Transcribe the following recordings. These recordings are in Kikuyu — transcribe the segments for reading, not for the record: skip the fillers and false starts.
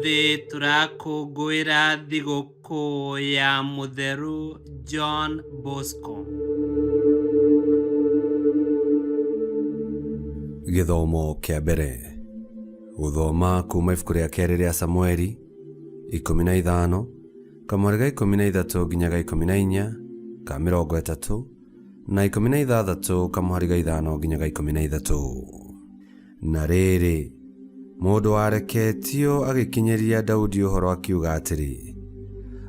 Ũmũthĩ tũrakũngũĩra thigũkũ ya Mũtheru John Bosco. Gĩthomo kĩa mbere. Gũthoma kuuma ibuku rĩa kerĩ rĩa Samueli 15, kamweri ga 13 nginya ga 14, ka 30, na 16 kamũhari ga 5 nginya ga 13. Na rĩrĩ, mũndũ wareketio agĩkinyĩria Daudi ũhoro akiuga atĩrĩ,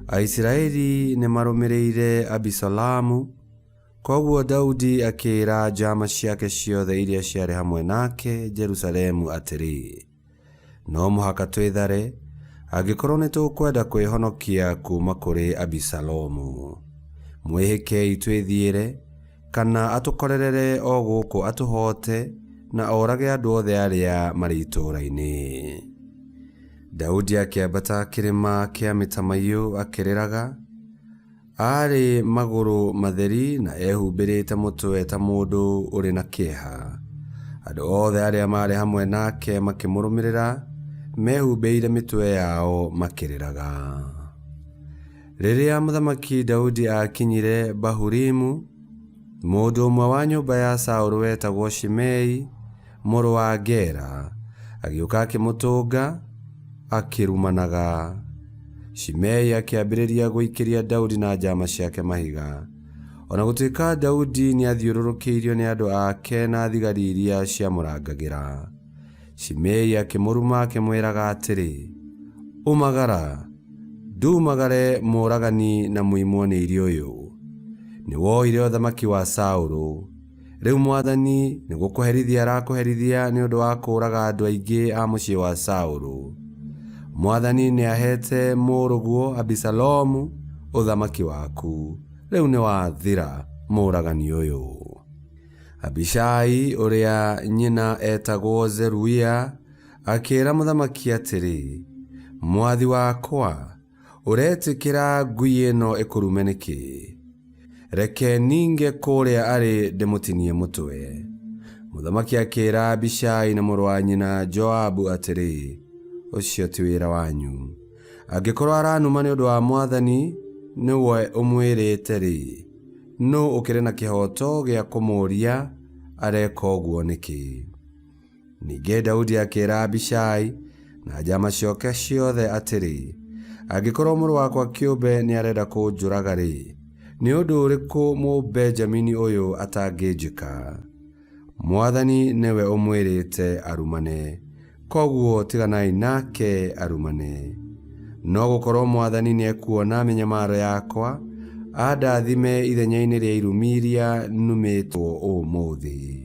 Aisiraeli nĩ marũmĩrĩire Abisalomu. Kwoguo Daudi akĩĩra njama ciake ciothe iria ciarĩ hamwe nake Jerusalemu atĩrĩ, No mũhaka twĩthare angĩkorũo nĩ tũkwenda kwĩhonokia kuuma kũrĩ Abisalomu. Mwĩhĩkei twĩthiĩre, kana atũkorerere o gũkũ atũhoote na orage andũ othe arĩa marĩ itũũra-inĩ. Daudi akĩambata kĩrĩma kĩa mĩtamaiyũ akĩrĩraga. Aarĩ magũrũ matheri na ehumbĩrĩte mũtwe ta mũndũ ũrĩ na kĩeha. Andũ othe arĩa maarĩ hamwe nake makĩmũrũmĩrĩra mehumbĩire mĩtwe yao makĩrĩraga. Rĩrĩa Mũthamaki Daudi aakinyire Bahurimu, mũndũ ũmwe wa nyũmba ya Saũlũ wetagwo Shimei mũrũ wa Gera agĩũka akĩmũtũnga akĩrumanaga. Shimei akĩambĩrĩria gũikĩria Daudi na njama ciake mahiga. O na gũtuĩka Daudi nĩathiũrũrũkĩirio nĩ andũ ake na thigari iria ciamũrangagĩra, Shimei akĩmũruma akĩmwĩraga atĩrĩ, Umagara! Ndumagare mũũragani na mũimwo nĩ irio ũyũ! Nĩwoire ũthamaki wa Saũlũ. Rĩu mwathani nĩ gũkũherithia arakũherithia nĩ ũndũ wa kũũraga andũ aingĩ a mũciĩ wa Saũlũ. Mwathani nĩaheete mũrũguo Abisalomu ũthamaki waku. Rĩu nĩwathira mũũragani ũyũ. Abishai ũrĩa nyina etagwo Zeruia akĩĩra mũthamaki atĩrĩ, Mwathi wakwa, ũretĩkĩra ngui ĩno ĩkũrume nĩkĩ? Reke ninge kũrĩa arĩ ndĩmũtinie mũtwe. Mũthamaki akĩĩra Abishai na mũrũ wa nyina Joabu atĩrĩ, Ũcio ti wĩra wanyu. Angĩkorwo aranuma nĩ ũndũ wa mwathani nĩwe ũmwĩrĩte-rĩ, nũ ũkĩrĩ na kĩhooto gĩa kũmũũria areka ũguo nĩkĩ? Ningĩ Daudi akĩĩra Abishai na njama ciake ciothe atĩrĩ, Angĩkorwo mũrũ wakwa kĩũmbe nĩarenda kũnjũraga-rĩ, nĩ ũndũ ũrĩkũ Mũbenjamini ũyũ atangĩnjĩka? Mwathani nĩwe ũmwĩrĩte arumane, kwoguo tiganai nake arumane. No gũkorwo mwathani nĩekuona mĩnyamaro yakwa, andathime ithenya-inĩ rĩa irumi iria numĩtwo ũmũthĩ.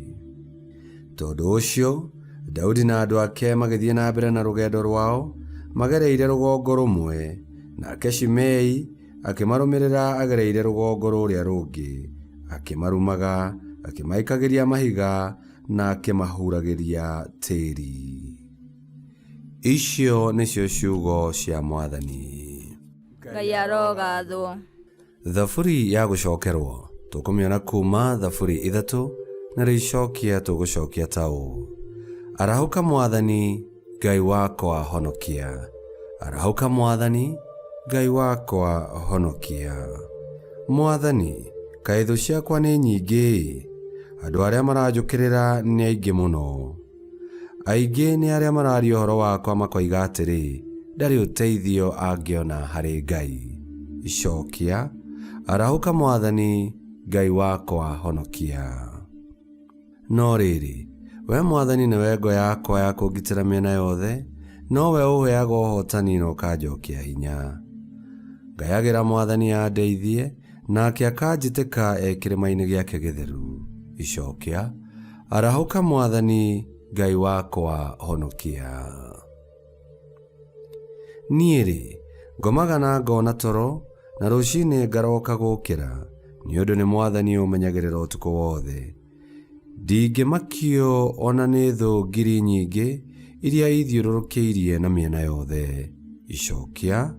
Tondũ ũcio, Daudi na andũ ake magĩthiĩ na mbere na rũgendo rwao magereire rũgongo rũmwe, nake Shimei akĩmarũmĩrĩra agereire rũgongo rũrĩa rũngĩ, akĩmarumaga, akĩmaikagĩria mahiga, na akĩmahuragĩria tĩri. Icio nĩcio ciugo cia Mwathani. Ngai arogathwo. Thaburi ya gũcokerwo tũkũmĩona kuma Thaburi 3 narĩo icokia tũgũcokia ta ũũ: Arahũka Mwathani Ngai wakwa honokia, arahũka Mwathani Ngai wakwa honokia. Mwathani, kaĩ thũ ciakwa nĩ nyingĩ-ĩ, andũ arĩa maranjũkĩrĩra nĩ aingĩ mũno. Aingĩ nĩ arĩa mararia ũhoro wakwa makoiga atĩrĩ, Ndarĩ ũteithio angĩona harĩ Ngai. Icokia, Arahũka Mwathani, Ngai wakwa honokia. No rĩrĩ, we Mwathani nĩwe ngo yakwa ya kũngitĩra mĩena yothe, nowe ũũheaga ũhootani na ũkanjokia hinya. Ngayagĩra Mwathani andeithie, nake akanjĩtĩka e kĩrĩma-inĩ gĩake gĩtheru. Icokia, Arahũka Mwathani, Ngai wakwa honokia. Niĩ-rĩ, ngomaga na ngona toro, na rũcinĩ ngaroka gũkĩra, nĩ ũndũ nĩ Mwathani ũmenyagĩrĩra ũtukũ wothe. Ndingĩmakio o na nĩ thũ ngiri nyingĩ iria ithiũrũrũkĩirie na mĩena yothe. Icokia,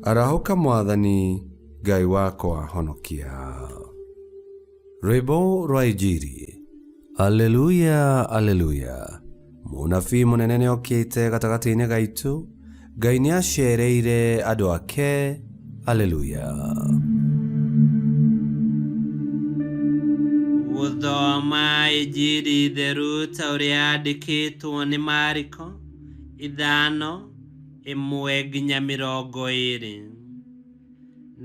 Arahũka Mwathani, Ngai wakwa honokia. Rwĩmbo rwa Injiri. Aleluya, aleluya. Mũnabii mũnene nĩokĩte gatagatĩ-inĩ gaitũ, Ngai nĩacereire andũ ake. Aleluya. Gũthoma Injiri theru ta ũrĩa yandĩkĩtwo nĩ Mariko 5:1-20.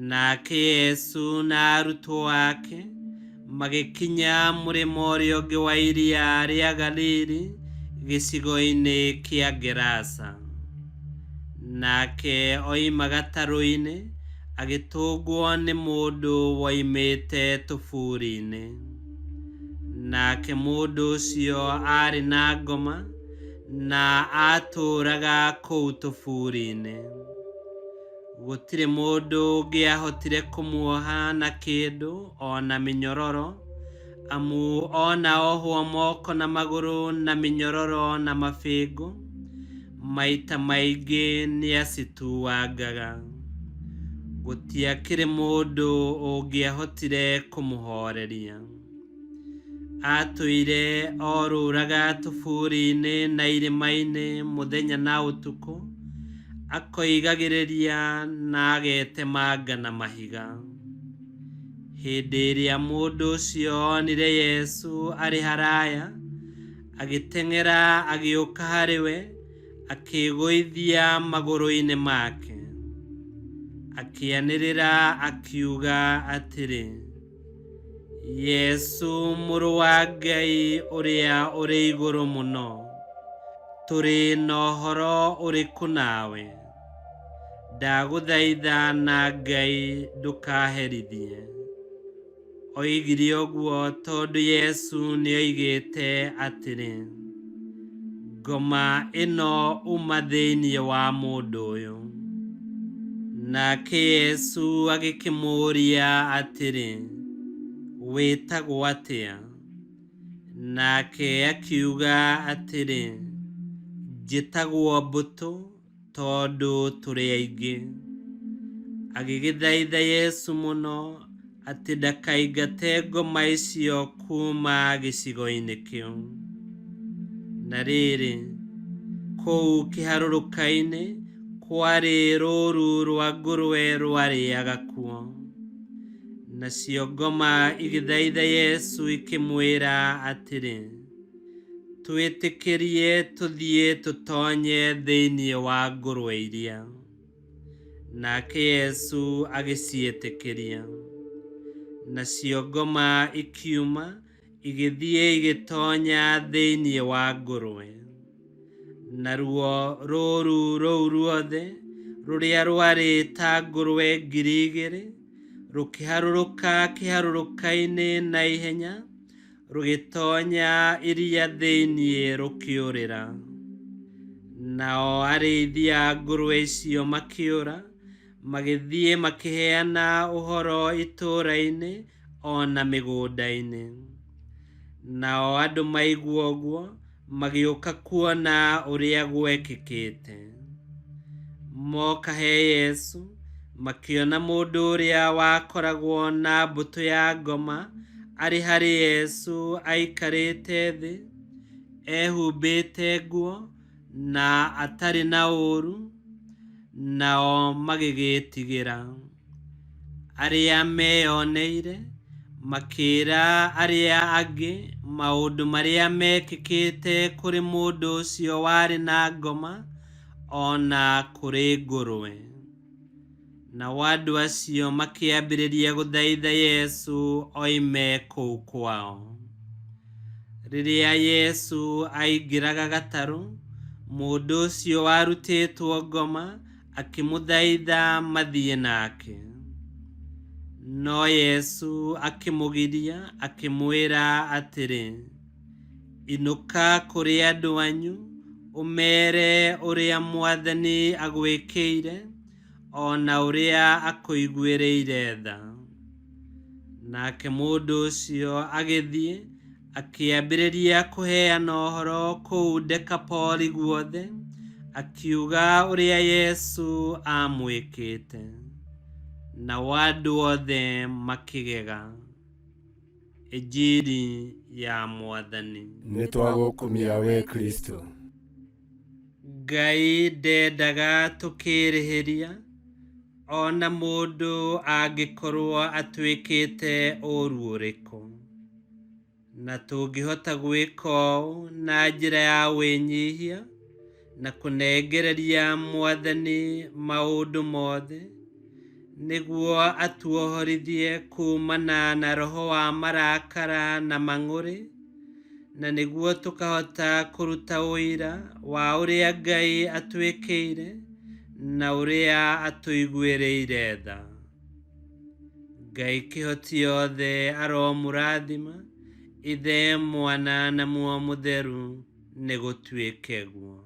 Nake Yesu na arutwo ake magĩkinya mũrĩmo ũrĩa ũngĩ wa iria rĩa Galili gĩcigo-inĩ kĩa Gerasa. Nake oima gatarũ-inĩ agĩtũngwo nĩ mũndũ woimĩte tũburi-inĩ. Nake mũndũ ũcio aarĩ na ngoma na aatũũraga kũu tũburi-inĩ. Gũtirĩ mũndũ ũngĩahotire kũmuoha na kĩndũ o na mĩnyororo, amu ona ohwo moko na magũrũ na mĩnyororo na mabĩngũ, maita maingĩ nĩacituangaga. Gũtiakĩrĩ mũndũ ũngĩahotire kũmũhooreria. Atũire orũraga tũburi-inĩ na irĩma-inĩ mũthenya na ũtukũ, akoigagĩrĩria na agetemanga na mahiga. Hĩndĩ ĩrĩa mũndũ ũcio onire Yesu arĩ haraya, agĩteng'era agĩũka harĩ we, akĩĩgũithia magũrũ-inĩ make. Akĩanĩrĩra akiuga atĩrĩ, Yesu mũrũ wa Ngai ũrĩa ũrĩ igũrũ mũno, tũrĩ na ũhoro ũrĩkũ nawe? Ndagũthaitha na Ngai ndũkaherithie. Oigire ũguo tondũ Yesu nĩoigĩte atĩrĩ, ngoma ĩno uma thĩinĩ wa mũndũ ũyũ. Nake Yesu agĩkĩmũũria atĩrĩ, wĩtagwo atĩa? Nake akiuga atĩrĩ, njĩtagwo mbũtũ tondũ tũrĩ aingĩ. Agĩgĩthaitha Yesu mũno atĩ ndakaingate ngoma icio kuuma gĩcigo-inĩ kĩu. Na rĩrĩ, kũu kĩharũrũka-inĩ kwarĩ rũũru rwa ngũrwe rwarĩaga kuo. Nacio ngoma igĩthaitha Yesu ikĩmwĩra atĩrĩ, twĩtĩkĩrie tũthiĩ tũtonye thĩinĩ wa ngũrwe iria. Nake Yesu agĩciĩtĩkĩria. Nacio ngoma ikiuma igĩthiĩ igĩtonya thĩinĩ wa ngũrwe. Naruo rũũru rũu ruothe rũrĩa rwarĩ ta ngũrwe 2,000 rũkĩharũrũka kĩharũrũka-inĩ na ihenya, rũgĩtonya iria thĩinĩ rũkĩũrĩra. Nao arĩithi a ngũrwe icio makĩũra, magĩthiĩ makĩheana ũhoro itũũra-inĩ o na mĩgũnda-inĩ. Nao andũ maigua ũguo magĩũka kuona ũrĩa gwekĩkĩte. Moka he Yesu, makĩona mũndũ ũrĩa wakoragwo na mbũtũ ya ngoma arĩ harĩ Yesu aikarĩte thĩ, ehumbĩte nguo na atarĩ na ũũru, nao magĩgĩĩtigĩra. Arĩa meyoneire makĩĩra arĩa angĩ maũndũ marĩa mekĩkĩte kũrĩ mũndũ ũcio warĩ na ngoma o na kũrĩ ngũrwe. Nao andũ acio makĩambĩrĩria gũthaitha Yesu oime kũu kwao. Rĩrĩa Yesu aingĩraga gatarũ, mũndũ ũcio warutĩtwo ngoma akĩmũthaitha mathiĩ nake. No Yesu akĩmũgiria akĩmwĩra atĩrĩ, inũka kũrĩ andũ anyu, ũmeere ũrĩa Mwathani agwĩkĩire o na ũrĩa akũiguĩrĩire tha. Nake mũndũ ũcio agĩthiĩ akĩambĩrĩria kũheana ũhoro kũu Dekapoli guothe, akiuga ũrĩa Yesu aamwĩkĩte. Nao andũ othe makĩgega. Injiri ya Mwathani. Nĩtwagũkumia we Kristo. Ngai ndendaga tũkĩrĩhĩria ona mũndũ angĩkorwo atwĩkĩte ũũru ũrĩkũ, na tũngĩhota gwĩka ũũ na njĩra ya wĩnyihia na kũnengereria Mwathani maũndũ mothe, nĩguo atuohorithie kumana na roho wa marakara na mang'ũrĩ, na nĩguo tũkahota kũruta ũira wa ũrĩa Ngai atwĩkĩire na ũrĩa atũiguĩrĩire tha. Ngai kĩhoti yothe aromũrathima, Ithe, Mwana na Muoyo Mũtheru, nĩ gũtuĩke guo.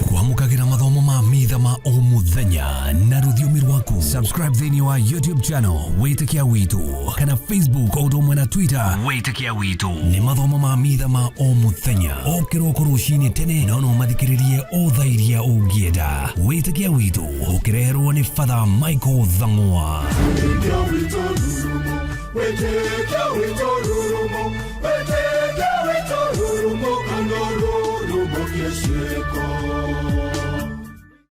Kwamũkagĩra mathomo ma mitha ma o mũthenya na rũthiomi rwaku. Subscribe thĩinĩ wa YouTube channel Wĩtĩkia Witũ kana Facebook o ũndũ ũmwe na Twitter Wĩtĩkia Witũ. Nĩ mathomo ma mitha ma o mũthenya o kĩroko rũcinĩ tene, no no mathikĩrĩrie o thaa iria ũngĩenda. Wĩtĩkia Witũ ũkĩreherwo nĩ Father Michael Thang'wa. Wĩtĩkia witũ rurumo, wĩtĩkia witũ rurumo.